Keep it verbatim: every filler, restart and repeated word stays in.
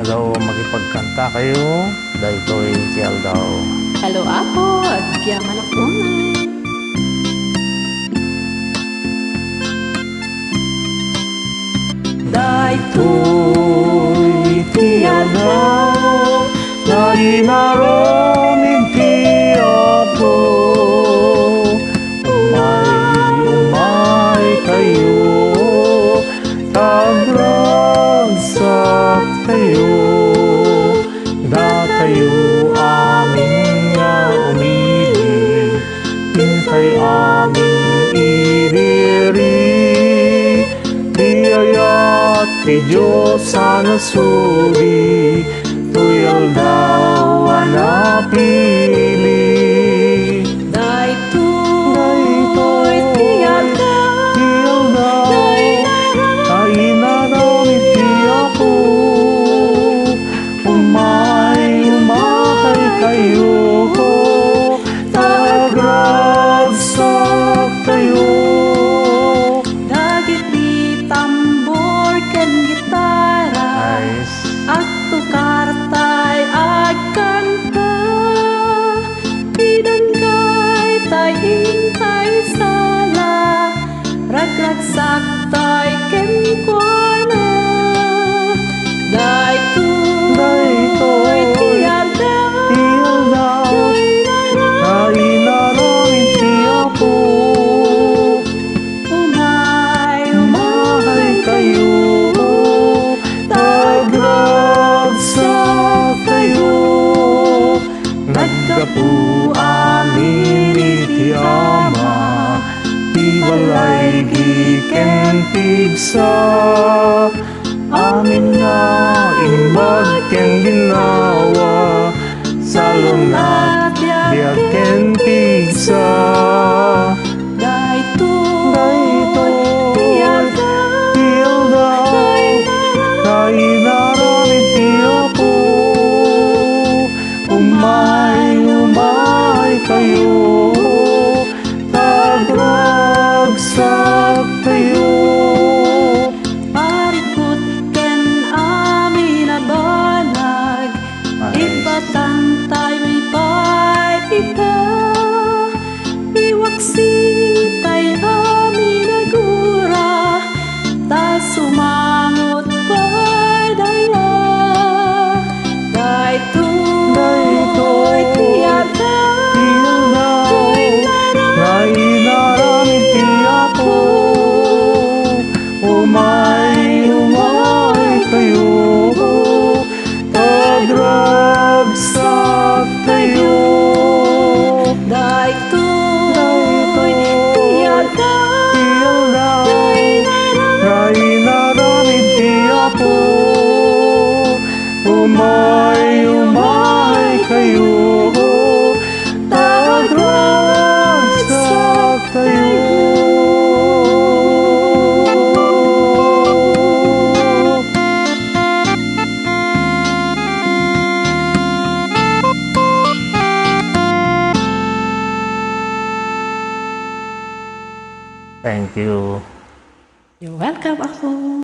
Aldaw, makipagkantakayo, daytoy ti aldaw. Hello, Apo, agyaman a unay. Daytoy ti aldaw nga inaramid ti Apo. Umay, umaykayo, ta agragsaktayo. Datayo amin nga umili, intay amin idi iri. Biyayat ti Dios a nasudi, toy aldaw a napili. Daytoy ti aldaw, ti aldaw, nga inaramid ti Apo. Umay, umaykayo, ta agragsaktayo. Dagiti tambor ken gitara, nice, agtukartay agkanta. Idangkaytay intay sala, ragragsaktay kenkuana. Daytoy, daytoy ti aldaw, ti aldaw, nga inaramid ti Apo. Umay, umaykayo, ta agragsaktayo. Naggapu amin iti Ama, ti balay ken pigsa. Amin nga imbag ken ginnawa, salunat, biag ken pigsa. Daytoy, daytoy ti aldaw, ti aldaw, nga inaramid ti Apo. Umay, umaykayo, ta agragsaktayo. Parikut ken amin a banag, nice, ibbatantayo pay ita. Iwaksitay amin a gura, ta sumangot pay dayta. Daytoy, daytoy ti aldaw, ti aldaw, nga inaramid ti Apo. Umay, umaykayo, ta agragsaktayo. Daytoy ti aldaw, ti aldaw, nga inaramid ti Apo. Umay, umaykayo, ta agragsaktayo. Thank you. You're welcome, Apo.